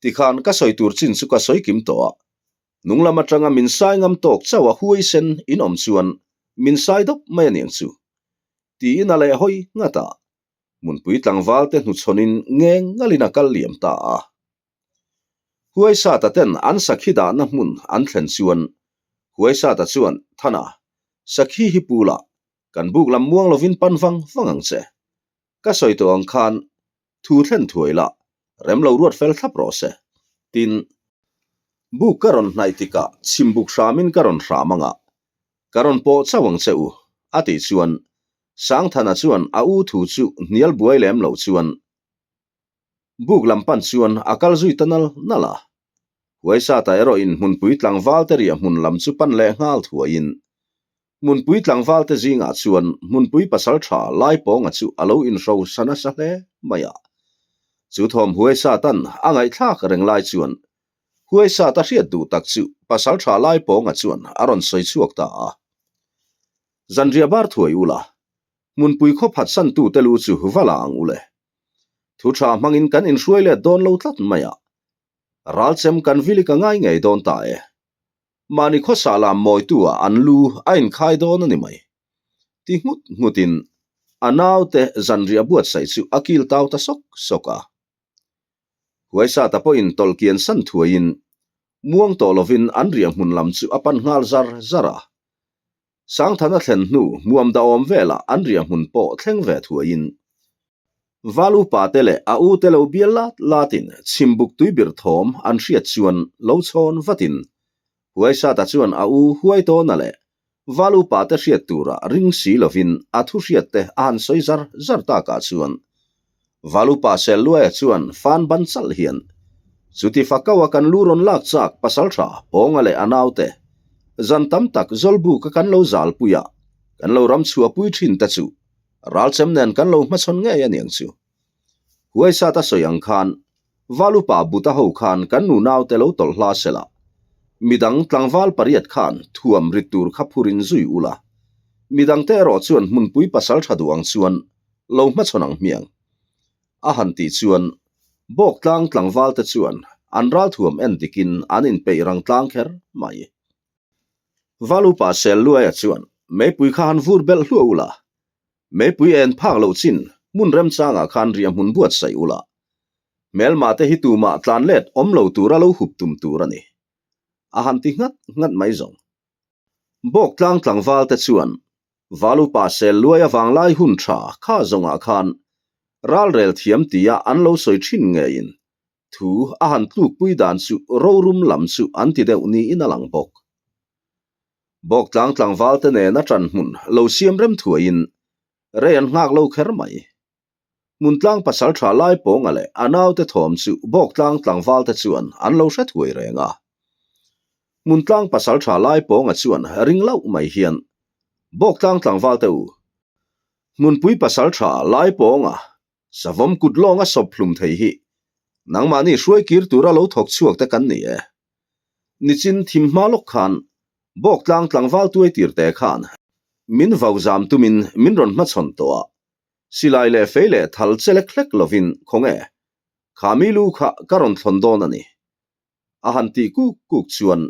Tikhan ka sawi tur chin chu ka sawi kim tawh a, nung lam atanga min sai ngam tawk chauh a huai sen in awm chuan min sai dawp mai a niang chu. Tiin a leh hawi nghat a, hmunpui tlangval te hnuchhawnin ngeng ngalin a kal liam ta a. Huaisata ten an sakhi dahna hmun an thlen chuan Huaisata chuan, Thana, sakhi hi pu la, kan buk lam muang lovin pan vang vang ang che. Ka sawi tawh ang khan thu thlen thuai la, rem lo ruat fel thlap rawh se. Tin, buk ka rawn hnaih tikah chhim buk hramin ka rawn hram ang a, ka rawn pawh chauh ang che u, a tih chuan Sangthana chuan a u thu chu hnial buai lem lo chuan Buk lam pan chuan a kal zui ta nal nal a. Huaisata erawhin hmunpui tlangvalte riah hmun lam chu pan leh nghal thuaiin hmunpui tlangvalte zingah chuan hmunpui pasal tha Laipawnga chu a lo inhro sa nasa hle mai a. Chu thawm Huaisatan a ngaihthlak reng lai chuan Huaisata hriat duh tak chu pasal tha Laipawnga chuan a rawn sawi chhuak ta a. Zanriah bar thuai ula, Hmunpui khaw phatsantute lu chu va la ang u le. Thu tha hmangin kan inhruai let dawn lo tlat mai a. Ralchem kan vilik a ngai ngei dawn ta e. Mahni khawsa lam mawitu-ah an lu a inkhai dawn a ni mai. Ti nghut nghutin a naute zanriah buatsaih chu a kil tau ta sawk sawk a. Huaisata pawhin tawlhkian san thuaiin muang tawh lovin an riah hmun lam chu a pan nghal zar zar a. Sangthana thlen hnu hmuam dahawm velah an riah hmun pawh thleng ve thuaiin. Val upa te leh a u te lo bial lat latin chhimbuk tuibir thawm an hriat chuan lo chhawn vatin Huaisata chuan a u Huaitawna leh Val upa te hriat tura ring si lovin a thu hriat te a han sawi zar zar takah chuan Val upa Selluaia chuan fan ban chalh hian chuti fakaua kan lu rawn lak chak pasaltha Pawnga leh a naute zan tam tak Zawlbuka kan lo zalpuia kan lo ram chhuahpui thin te chu Ralchem nen kan lo hmachhawn ngei a niang chu. Huaisata sawi ang khan Valupa Buta ho khan kan nu naute lo tawlh hla sela, midang tlangval pariat khan thuam rit tur kha phurin zui ula, midangte erawh chuan hmunpui pasal tha duh ang chuan lo hmachhawn ang hmiang. A han tih chuan Bawktlang tlangvalte chuan an ralthuam en dikin an inpeih rang tlang kher mai. Valupa Selluaia chuan meipui kha han vur belh hluah ula, meipui en phak loh chin hmun remchangah khan riahhmun buatsaih ula, hmelmah te hi tumah tlan let awm lo tura lo hup tum tur a ni. A han ti nghat nghat mai zawng. Bawktlang tlangval te chuan Valupa Selluaia vanglai hun tha kha zawngah khan ralrel thiam tia an lo sawi thin ngeiin Thu a han tlukpui dan chu rorum lam chu an ti deuh niin a lang bawk. Bawktlang tlangval te nena ṭan hmun lo siam rem thuaiin rei an nghak lo kher mai. Hmuntlang pasal ṭha lai pawnga leh a naute thawm chu Bawktlang tlangval te chuan an lo hre thuai reng a. Hmuntlang pasal ṭha lai pawnga chuan ring lauh mai hian Bawktlang tlangval te u, Hmunpui pasal ṭha lai pawnga Savawm kut lawnga sawp hlum thei hi nangmahni hruai kir tura lo thawk chhuak te kan ni e. Nichin thim hma lawk khan Bawktlang tlangval tuai tir te khan min vau zam tumin min rawn hmachhawn tawh a, silai leh fei leh thal che lek hlek lovin khawnge kha mi lu kha ka rawn thlawn dawn a ni. A han tih kuk kuk chuan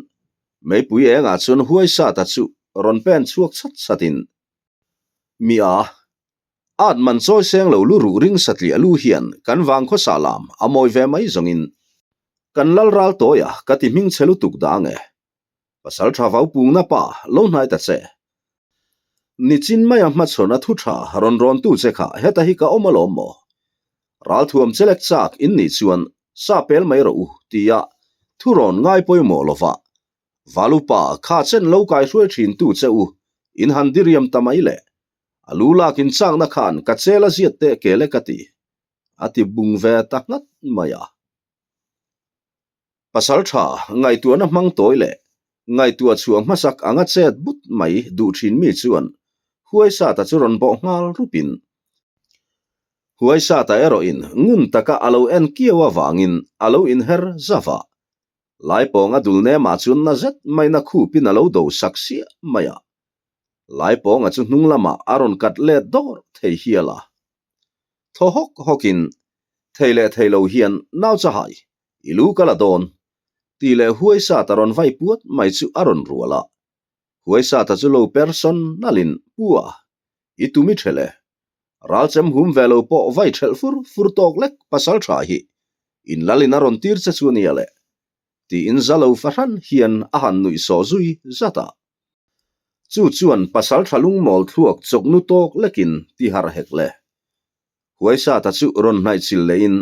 meipui engah chuan huaisata chu rawn pen chhuak chhat chhatin mi a At man chawi seng lo lu ruh ring satliah lu hian kan vang khawsa lam a mawi ve mai zawngin kan lal ral tawi a ka ti hming chhe lutuk dah ange. Pasal tha vau pungna pa lo hnai ta che. Nichin maia hmachhawn a thu tha rawn rawn tu che kha heta hi ka awm alawm maw? Ralthuam chelek chak in nih chuan sa pel mai rawh u tia thu rawn ngai pawimawh lova Valupa kha chen lo kai hruai thin tu che u in han diriam ta mai le. A lu lak in chakna khan ka chel a ziat teh kel e ka ti, a ti bung ve ta nghat mai a. Pasal tha ngaihtuahna hmang tawi leh ngaihtuah chhuah hmasak anga chet but mai duh thin mi chuan Huaisata chu rawn bawh nghal rupin Huaisata erawhin ngun taka a lo en kiau avangin a lo inher zauh a. Laipawnga dul nemah chuan na zet maina khupin a lo do sak siah mai a. Laipawnga chu hnung lamah a rawn kat let dawr thei hial a. Thaw hawk hawkin, Thei leh thei lo hian nau chahai, i lu ka la dawn, tih leh Huaisata rawn vai puat mai chu a rawn rual a. Huaisata chu lo per sawn nalhin, Pu a, i tum i ṭhelh e. Ralchem hum ve lo pawh vai ṭhelh fur fur tawk lek pasal ṭha hi in lalin a rawn tir che chu ania le, tiin za lo fahran hian a han nuih sawh zui zat a. Chu chuan pasal tha lungmawl thluak chawknu tawk lekin ti harh hek le. Huaisata chu rawn hnaih chil lehin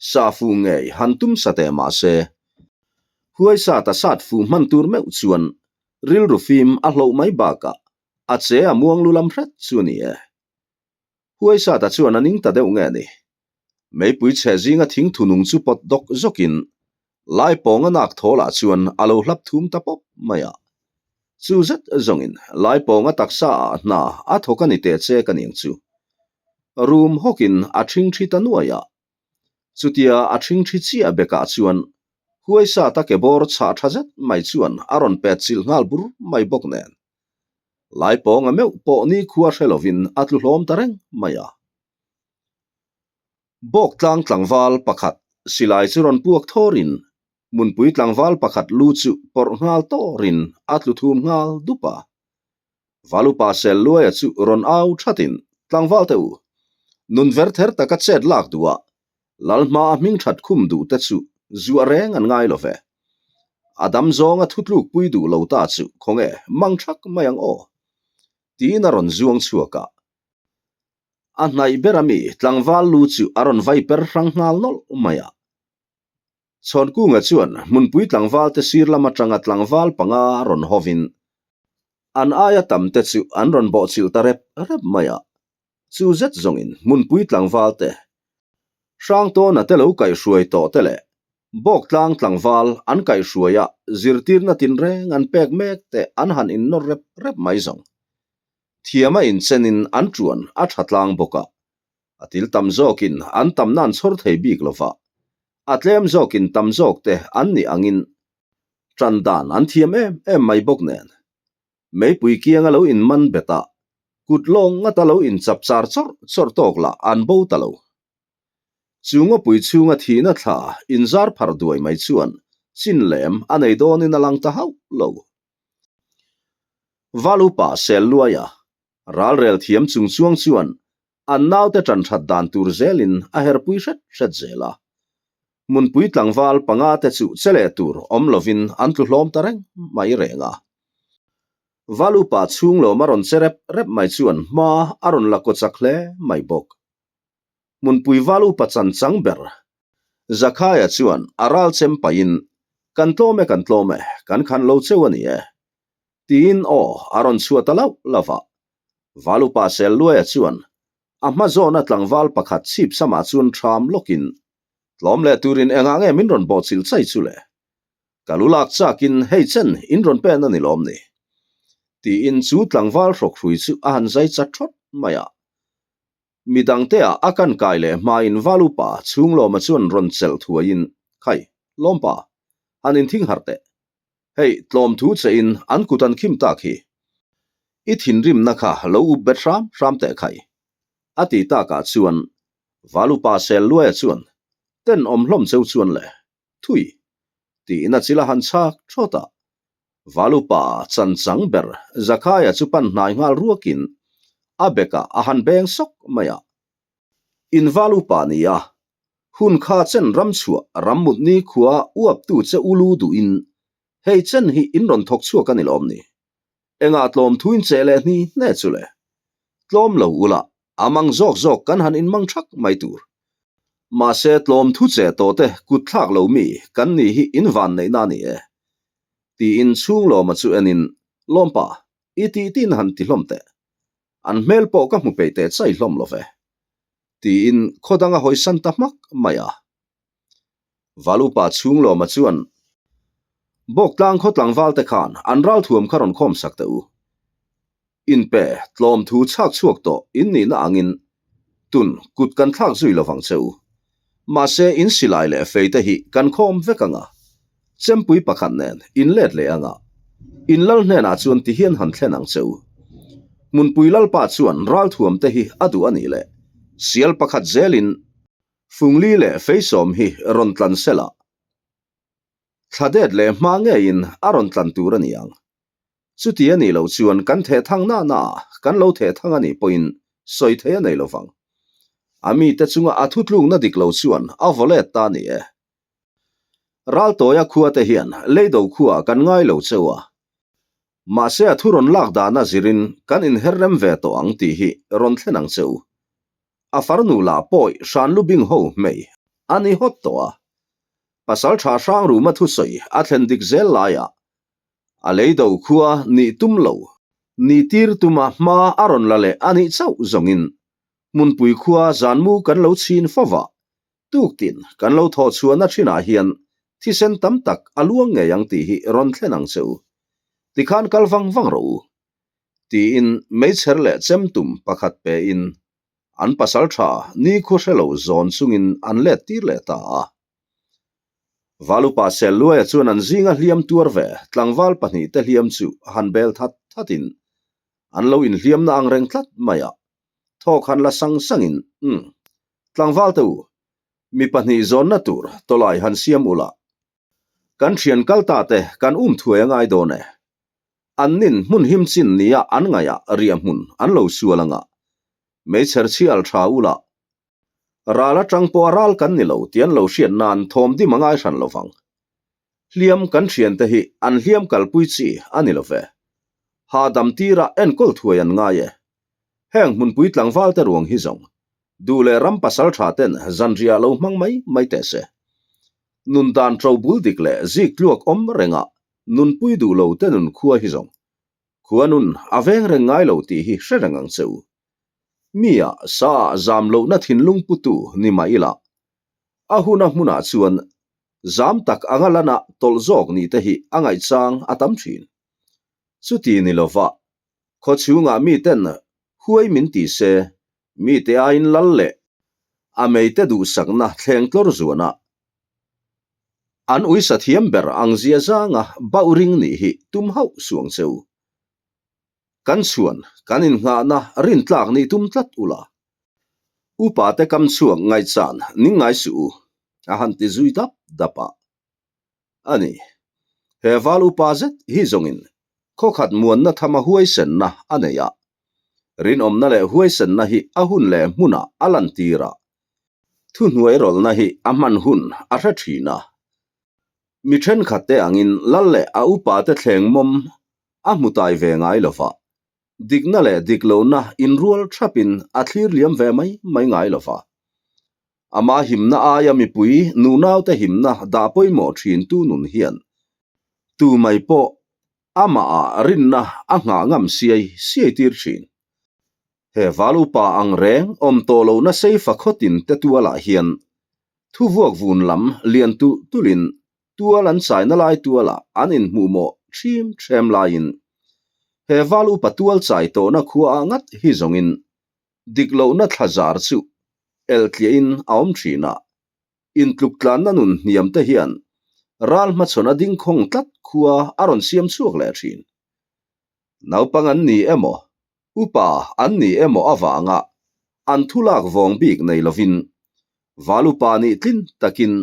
sa fuh ngei han tum sa teh mah se, Huaisata sat fuh hman tur meuh chuan rilru fim a hloh mai bakah a che a muang lu lam hret chu a ni e. Huaisata chuan a ning ta deuh nge ni? Meipui chhe zinga thing thunung chu pawt dawk zawkin Laipawnga nak thawlah chuan a lo hlap thum ta pawp mai a. Chu zet zawngin Laipawnga taksa ah hna a thawk a ni teh che ka niang chu. Rum hawkin a ṭhingṭhi ta nuai a. Chutia a ṭhingṭhi chiah bekah chuan Huaisata ke bawr chhah ṭha zet mai chuan a rawn pet chilh nghal bur mai bawk nen. Laipawnga meuh pawh nikhua hre lovin a tlu hlawm ta reng mai a. Bawktlang tlangval pakhat silai chu rawn puak thawrin Hmunpui tlangval pakhat lu chu pawrh nghal tawrin a tlu thum nghal dup a. Valupa sel luaia chu rawn au thatin, Tlangval te u, nun ver ther taka chet lak duh a, lal hma a hming that khum duh te chu zuah reng an ngai lo ve. A dam zawnga thutluk pui duh lo ta chu khawnge mang thak mai ang aw? tiin a rawn zuang chhuak a. A hnaih ber ami tlangval lu chu a rawn vai per hrang nghal nawlh mai a. Chhawnkunga chuan hmunpui tlangval te sir lam atanga tlangval panga rawn hovin an aia tam te chu an rawn bawhchilh ta rep rep mai a. Chu zet zawngin hmunpui tlangval te, Hrangtawna te lo kaihhruai tawh te leh Bawktlang tlangval an kaihhruai a zirtirna tinreng an pek mek te an han innawr rep rep mai zawng. Thiam a inchenin an ṭuan a ṭha tlang bawk a, a til tam zawkin an tamna an chhawr thei bik lo va, a tlem zawkin tam zawk te an nih angin ṭan dan an thiam em em mai bawk nen. Meipui kianga lo inman bet a, kut lawng ngata lo inchap char chawrh chawrh tawk lah an bo ta lo. Chu ngawpui chhunga thihna thla inzar pharh duai mai chuan chin lem a nei dawnin a lang ta hauh lo. Valupa sel luaia ralrel thiam chung chuang chuan an naute ṭan ṭhat dan tur zelin a herpui hret hret zel a. Hmunpui tlangval panga te chu che leh tur awm lovin an tlu hlawm ta reng mai reng a. Valupa chhung lawm a rawn che rep rep mai chuan hma a rawn la kaw chak hle mai bawk. Hmunpui val upa chan chang ber Zakhaia chuan a ral chem pahin, Kan tlawm e, kan tlawm e, kan khan lo cheu a ni e, tiin aw a rawn chhuah ta lauh lauh a. Val upa sel luaia chuan a hma zawna tlangval pakhat chhip samah chuan ṭham lawkin, Tlawm leh turin engah nge min rawn bawhchilh chai chu le? Ka lu lak chakin hei chen in rawn pen a ni lawm ni? tiin chu tlangval hrawkhrui chu a han zai chat ṭhawt mai a. Mi dangteah a kan kai leh hmain val upa chhunglawma chuan rawn chelh thuaiin, Khai, lawmpa, han inthing harh teh. Hei, tlawm thu chein an kut an khim tak hi. I thinrimna kha lo up bet hram hram teh khai. A ti takah chuan val upa sel luaia chuan, Tenawm hlawm cheu chuan le, thui, tiin a chil a han chhak thawt a. Valupa chanchang ber Zakhaia chu pan hnai nghal ruakin a bekah a han beng sawk mai a. In Valupa ni a, hun kha chen ram chhuah ram mutni khua uaptu che u lu duhin hei chen hi in rawn thawk chhuak a ni lawm ni? Engah tlawm thuin che leh hni hne chu le? Tlawm lo ula, a mang zawk zawk kan han inmang thak mai tur. Mahse tlawm thu che tawh te kut thlak lo mi kan ni hi in van neihna a ni e. Tiin chhunglawma chu enin, Lawmpa, i tih tin han ti hlawm teh. An hmel pawh ka hmu peih teh chai hlawm lo ve. Tiin khaw dang a hawisan ta hmak mai a. Valupa chhunglawma chuan, Bawktlang khaw tlangval te khan an ralthuam kha rawn khawm sak teh u. Inpe tlawm thu chhak chhuak tawh in nihna angin tun kut kan thlak zui lo vang che u. Mahse in silai leh fei te hi kan khawm vek anga, chempui pakhat nen in let leh anga, in lal hnenah chuan ti hian han thlen ang che u. Hmunpui lalpa chuan ralthuam te hi a duh a nih leh sial pakhat zelin fungli leh feisawm hi rawn tlan sela, thla det leh hma ngeiin a rawn tlan tur a ni ang. Chuti a nih loh chuan kan theh thang na na a, kan lo theh thang a nih pawhin sawi thei a nei lo vang. A mite chunga a thutlukna dik lo chuan a vaw let ta a ni e. Raltawia khua te hian leido khua kan ngai lo cheu a, mahse a thu rawn lak dana zirin kan inher rem ve tawh ang tih hi rawn thlen ang cheu. A farnu lah pawi hran lu bing ho hmei a ni hawt tawh a. Pasal tha hrang ruma thusawi a thlen dik zel laiah A leido khua nih tum lo, nih tir tuma hma a rawn la leh a nih chauh zawngin hmunpui khua zanmu kan lo chhin fo va, tuktin kan lo thawh chhuahna thinah hian thisen tam tak a luang ngei ang tih hi rawn thlen ang che u. Tikhan kal vang vang rawh u. Tiin meichher leh chemtum pakhat pein an pasal tha nikhua hre lo zawn chungin an let tir leh ta a. Valupa sel luaia chuan an zinga hliam tuar ve tlangval pahnihte hliam chu han bel that thatin an lo inhliamna ang reng tlat mai a, thawk han la sang sangin, Umm, tlangvalte u, mi pahnih zawnna tur tawlai han siam ula, kan thian kal ta te kan um thuai a ngai dawn e. An nin hmun him chin nia an ngaihah riah hmun an lo sual anga, meichher chhial tha ula, Ral atang pawh a ral kan ni lo tih an lo hriat nan thawm dim a ngai hran lo vang. Hliam kan thiante hi an hliam kalpui chi a ni lo ve. Hahdam tira enkawl thuai an ngai e. Heng hmunpui tlangval te ruang hi zawng duh leh ram pasal tha ten zanriah lo hmang mai mai teh se. Nun dan ṭo bul dik leh zik tluak awm renga nunpui duh lo te nun khua hi zawng khua nun a veng reng ngai lo tih hi hre reng ang che u. Mi ah sa ah zam lohna thinlung putu ni mah ila a huna hmunah chuan zam tak anga lana tawlh zawk nih te hi a ngaihchang a tam thin. Chuti ni lova khaw chhungah miten huai min ti se, mite aiin lal leh a meite duhsakna thleng tlawr zuana an uisa thiam ber ang zia zanga bauh ring nih hi tum hauh suang che u. Kan chhuan kan innghahna rintlak nih tum tlat ula, upa te kam chhuak ngaihchan ning ngai suh u, a han ti zui dap dap a. A ni, he val upa zet hi zawngin khawkhat muanna thama huaisenna a nei a, rinawmna leh huaisenna hi a hun leh hmunah a lantir a, thuhnuai rawlhna hi a hman hun a hre thin a. Mi thenkhat te angin lal leh a upa te thleng mawm a hmu tai ve ngai lo va, dikna leh dik lohna inrual thapin a thlir liam ve mai mai ngai lo va. Ama himna aia mipui nunaute himna dah pawimawh thintu nun hian tu mai pawh amahah rinna a nghah ngam siai siai tir thin. He val upa ang reng awm tawh lohna seifa khawtin te tualah hian thuvuak vun lam lian tulh tulhin tual an chaina lai tualah an inhmuhmawh ṭhim ṭhem laiin he val upa tual chai tawhna khuaah ngat hi zawngin dik lohna thla zar chu eltliahin a awm ṭhin a, intluktlanna nun hniam te hian ral hmachhawn a ding khawng tlat khua a rawn siam chhuak leh ṭhin. Naupang an ni emaw, upa an ni emaw avanga an thu lak vawng bik nei lovin val upa nih tlin takin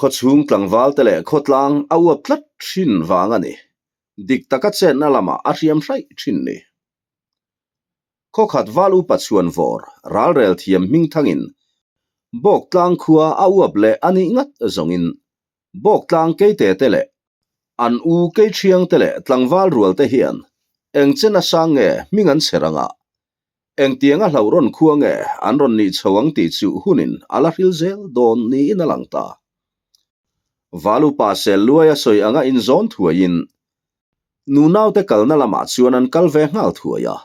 Khawchhung tlangval te leh khawtlang a uap tlat thin vang a ni. Dik taka chetna lamah a hriam hraih thin ni. Khawkhat val upa chhuan vawr ralrel thiam hming thangin Bawktlang khua a uap leh a nih ngat zawngin Bawktlang keite te leh an u keithiang te leh tlangval rual te hian eng chen a sang nge hming an chher anga Engtianga hlauh rawn khua nge an rawn nih chho ang tih chu hunin a la hril zel dawn niin a lang ta. Valupa sel luai a sawi anga inzawn thuaiin nunaute kalna lamah chuan an kal ve nghal thuai a.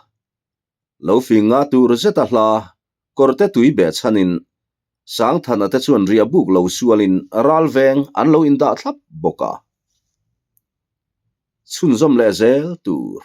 Lo fing nga tur zeta hla kawrte tui beh chhanin Sangthana te chuan riah buk lo sualin ral veng an lo indah thlap bawk a. Chhunzawm leh zel tur.